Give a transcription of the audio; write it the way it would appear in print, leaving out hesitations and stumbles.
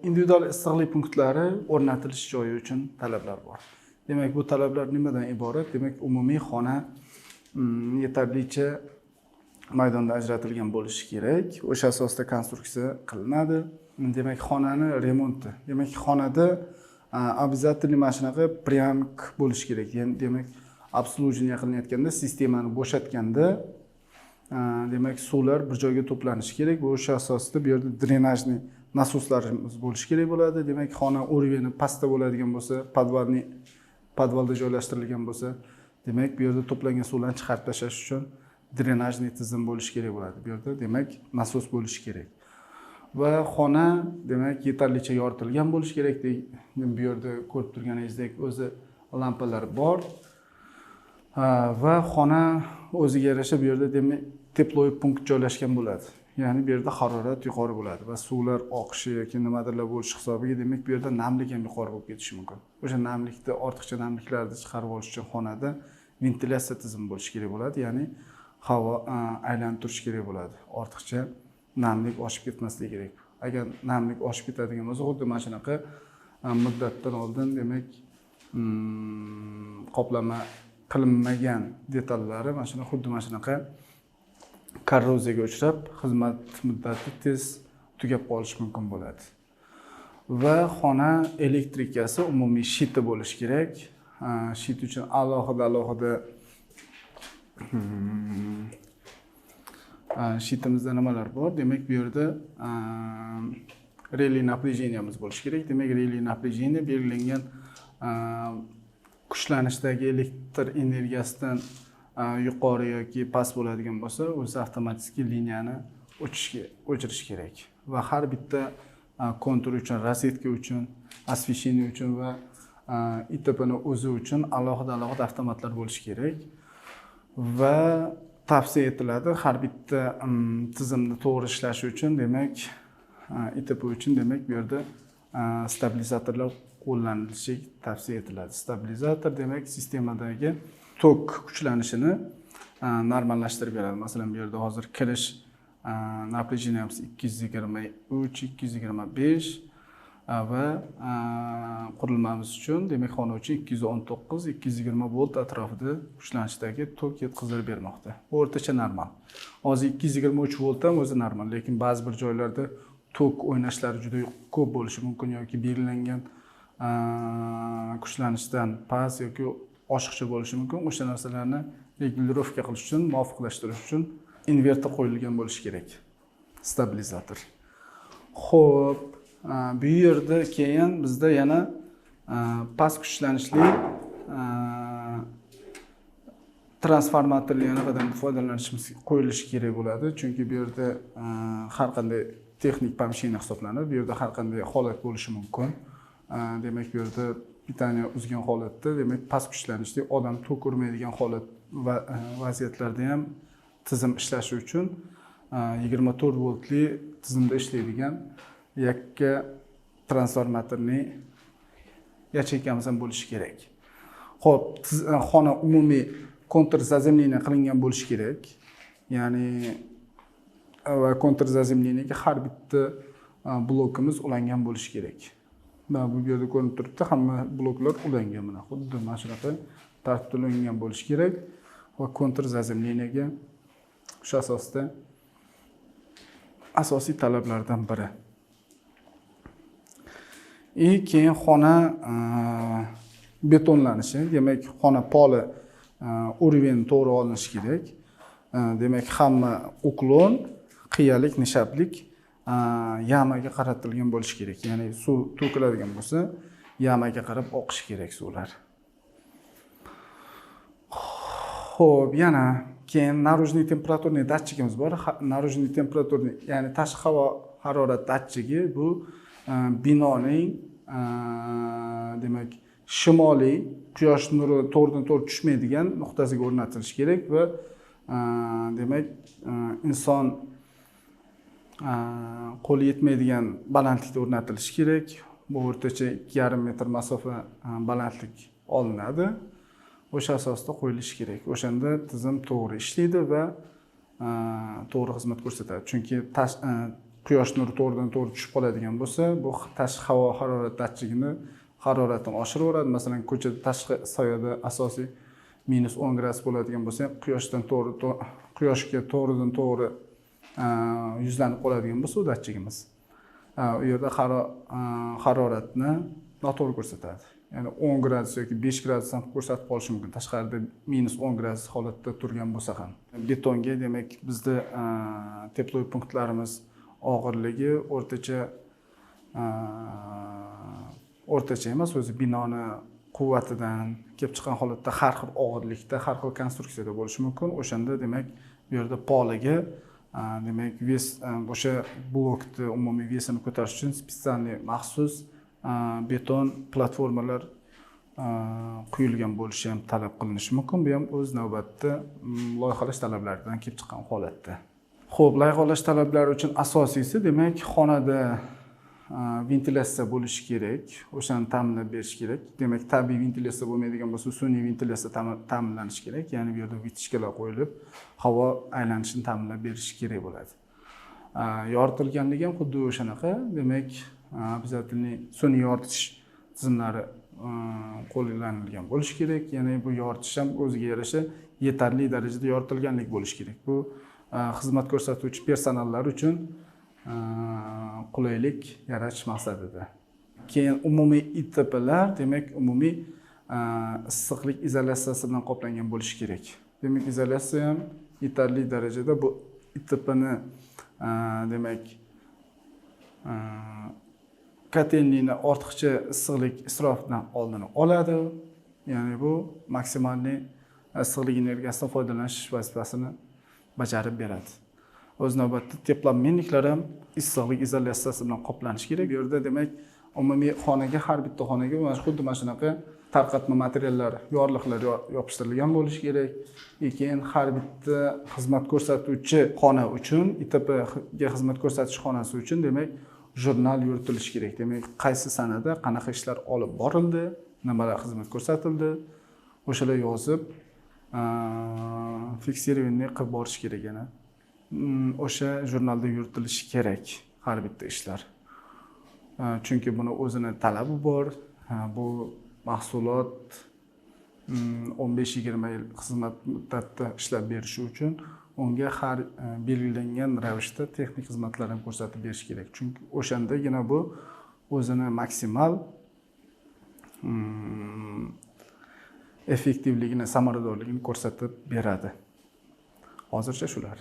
Individual issiqlik punktlari o'rnatilish joyi uchun talablar bor. Demak, bu talablar nimadan iborat? Demak, umumiy xona yetarlicha maydonda ajratilgan bo'lishi kerak. O'sha asosda konstruksiya qilinadi. Demak, xonani remonti. Demak, xonada обязательно mana shunaqa приямок bo'lishi kerak. Ya'ni, demak, обслуживание qilinayotganda, sistemani bo'shatganda, demak, suvlar bir joyga to'planishi kerak. Bu o'sha asosda bu yerda дренажный nasoslarimiz bo'lishi kerak bo'ladi. Demak, xona уровень i pastda bo'ladigan bo'lsa, подвальный podvalda joylashtirilgan bo'lsa, demak, bu yerda to'plangan suvlarni chiqarib tashlash uchun дренажный tizim bo'lishi kerak bo'ladi. Bu yerda, demak, nasos bo'lishi kerak. Va xona, demak, yetarlicha yoritilgan bo'lishi kerak. Bu yerda ko'rib turganingizdek, o'zi lampalar bor. Va xona o'ziga yarasha bu yerda, demak, тепловой punkt joylashgan bo'ladi. Ya'ni bu yerda harorat yuqori bo'ladi va suvlar oqishi yoki nimadirlar bo'lishi hisobiga, demak, bu yerda namlik ham yuqori bo'lib ketishi mumkin. O'sha namlikni, ortiqcha namliklarni chiqarib olish uchun xonada ventilyatsiya tizimi bo'lishi kerak bo'ladi. Ya'ni havo aylanib turishi kerak bo'ladi. Ortiqcha namlik oshib ketmasligi kerak. Agar namlik oshib ketadigan bo'lsa, xuddi mana shunaqa muddatdan oldin, demak, qoplama qilinmagan detallari mana shuni xuddi mana shunaqa korroziyaga uchrab, xizmat muddati tez tugab qolishi mumkin bo'ladi. Va xona elektrikasi umumiy щит i bo'lishi kerak. Щит uchun alohida alohida щит imizda nimalar bor? Demak, bu yerda реле напряжения miz bo'lishi kerak. Demak, реле напряжение belgilangan kuchlanishdagi elektr energiyasidan yuqori yoki past bo'ladigan bo'lsa, o'zi avtomatik liniyani o'chirish kerak. Va har bitta kontur uchun, rozetka uchun, освещение uchun va ИТП ni o'zi uchun alohida alohida avtomatlar bo'lishi kerak. Va tavsiya etiladi har bitta tizimni to'g'ri ishlashi uchun, demak, ИТП uchun, demak, bu yerda stabilizatorlar qo'llanilishi tavsiya etiladi. Stabilizator, demak, sistemadagi tok kuchlanishini normallashtirib beradi. Masalan, bu yerda hozir kirish напряжение miz 223, 225 va qurilmamiz uchun, demak, xona uchun 219, 220 volt atrofida kuchlanishdagi tok yetkazib bermoqda. Bu o'rtacha normal. Hozir 223 volt ham o'zi normal, lekin ba'zi bir joylarda tok o'ynashlari juda ko'p bo'lishi mumkin yoki belgilangan kuchlanishdan past yoki oshiqcha bo'lishi mumkin. O'sha narsalarni регулировка qilish uchun, muvofiqlashtirish uchun inverter qo'yilgan bo'lishi kerak, stabilizator. Xo'p, bu yerda keyin bizda yana past kuchlanishli transformatorli anaqadan foydalanishimiz qo'yilishi kerak bo'ladi, chunki bu yerda har qanday texnik помещение hisoblanadi. Bu yerda har qanday holat bo'lishi mumkin. Demak, bu yerda питание uzgan holatda, demak, past kuchlanishli, odam tok urmaydigan holat va vaziyatlarda ham tizim ishlashi uchun 24 voltli tizimda ishlaydigan yakka transformatorli yacheykamiz ham bo'lishi kerak. Xo'p, xona umumiy контрзаземление qilingan bo'lishi kerak. Ya'ni va контрзаземление ga har bitta blokimiz ulangan bo'lishi kerak. Mana bu yerda ko'rinib turibdi, hamma bloklar ulangan, mana xuddi mana shunaqa tartibda ulangan bo'lishi kerak va контрзаземление ga o'sha asosda asosiy talablardan biri. И keyin xona betonlanishi, demak, xona poli уровень to'g'ri olinishi kerak. Demak, hamma уклон, qiyalik, nishablik яма ga qaratilgan bo'lishi kerak. Ya'ni suv to'kiladigan bo'lsa, яма ga qarab oqishi kerak suvlar. Xo'p, yana keyin наружный температурный datchigimiz bor. Наружный температурный, ya'ni tashqi havo harorat datchigi, bu binoning demak, shimoliy, quyosh nuri to'g'ridan to'g'ri tushmaydigan nuqtasiga o'rnatilishi kerak va demak, inson qo'li yetmaydigan balandlikda o'rnatilishi kerak. Bu o'rtacha 2,5 metr masofa balandlik olinadi. O'sha asosda qo'yilishi kerak. O'shanda tizim to'g'ri ishlaydi va to'g'ri xizmat ko'rsatadi. Chunki Quyosh nuri to'g'ridan to'g'ri tushib qoladigan bo'lsa, bu tashqi havo harorat datchigini haroratini oshiraveradi. Masalan, ko'chada tashqi soyada asosiy -10 gradus bo'ladigan bo'lsa ham, quyoshdan to'g'ri quyoshga to'g'ridan to'g'ri yuzlanib qoladigan bo'lsa u datchigimiz, u yerda haroratni noto'g'ri ko'rsatadi. Ya'ni 10 gradus yoki 5 gradus ham ko'rsatib qolishi mumkin, tashqarida -10 gradus holatda turgan bo'lsa ham. Betonga, demak, bizda тепловой punktlarimiz og'irligi o'rtacha, o'rtacha emas, o'zi binoni quvvatidan kelib chiqqan holatda har xil og'irlikda, har xil konstruksiyada bo'lishi mumkin. O'shanda, demak, bu yerda poliga, demak, вес, o'sha blokni umumiy вес ini ko'tarish uchun специальный, maxsus beton platformalar quyilgan bo'lishi ham talab qilinishi mumkin. Bu ham o'z navbatida loyihalash talablaridan kelib chiqqan holatda. Ho'p, loyihalash talablari uchun asosiysi, demak, xonada ventilyatsiya bo'lishi kerak, o'shani ta'minlab berish kerak. Demak, tabiiy ventilyatsiya bo'lmaydigan bo'lsa, sun'iy ventilyatsiya ta'minlanishi kerak. Ya'ni bu yerda вытяжка lar qo'yilib, havo aylanishini ta'minlab berishi kerak bo'ladi. Yoritilganligi ham xuddi o'shanaqa. Demak, обязательный sun'iy yoritish tizimlari qo'llanilgan bo'lishi kerak. Ya'ni bu yoritish ham o'ziga yarasha yetarli darajada yoritilganlik bo'lishi kerak. Bu xizmat ko'rsatuvchi personallar uchun qulaylik yaratish maqsadida. Keyin umumiy ИТП lar, demak, umumiy issiqlik izolyatsiyasi bilan qoplangan bo'lishi kerak. Demak, izolyatsiya ham yetarli darajada bu ИТП ni, demak, котельный ni ortiqcha issiqlik isrofidan oldini oladi. Ya'ni bu максимальный issiqlik energiyasidan foydalanish vazifasini bajarib beradi. O'z navbatida теплообменник lar ham issiqlik izolyatsiyasi bilan qoplanishi kerak. Bu yerda, demak, umumiy xonaga, har bitta xonaga mana xuddi mana shunaqa tarqatma materiallar, yorliqlar yopishtirilgan bo'lishi kerak. И keyin har bitta xizmat ko'rsatuvchi xona uchun, ИТП ga xizmat ko'rsatish xonasi uchun, demak, jurnal yuritilishi kerak. Demak, qaysi sanada qanaqa ishlar olib borildi, nimalar xizmat ko'rsatildi, o'shalar yozib, фиксированный qilib borish kerak. Yana o'sha jurnalda yuritilishi kerak har bitta ishlar, chunki buni o'zini talabi bor. Bu mahsulot 15-20 yil xizmat muddatida ishlab berishi uchun unga har belgilangan ravishda texnik xizmatlar ham ko'rsatib berish kerak, chunki o'shandagina bu o'zini maksimal effektivligini, samaradorligini ko'rsatib beradi. Hozircha shular.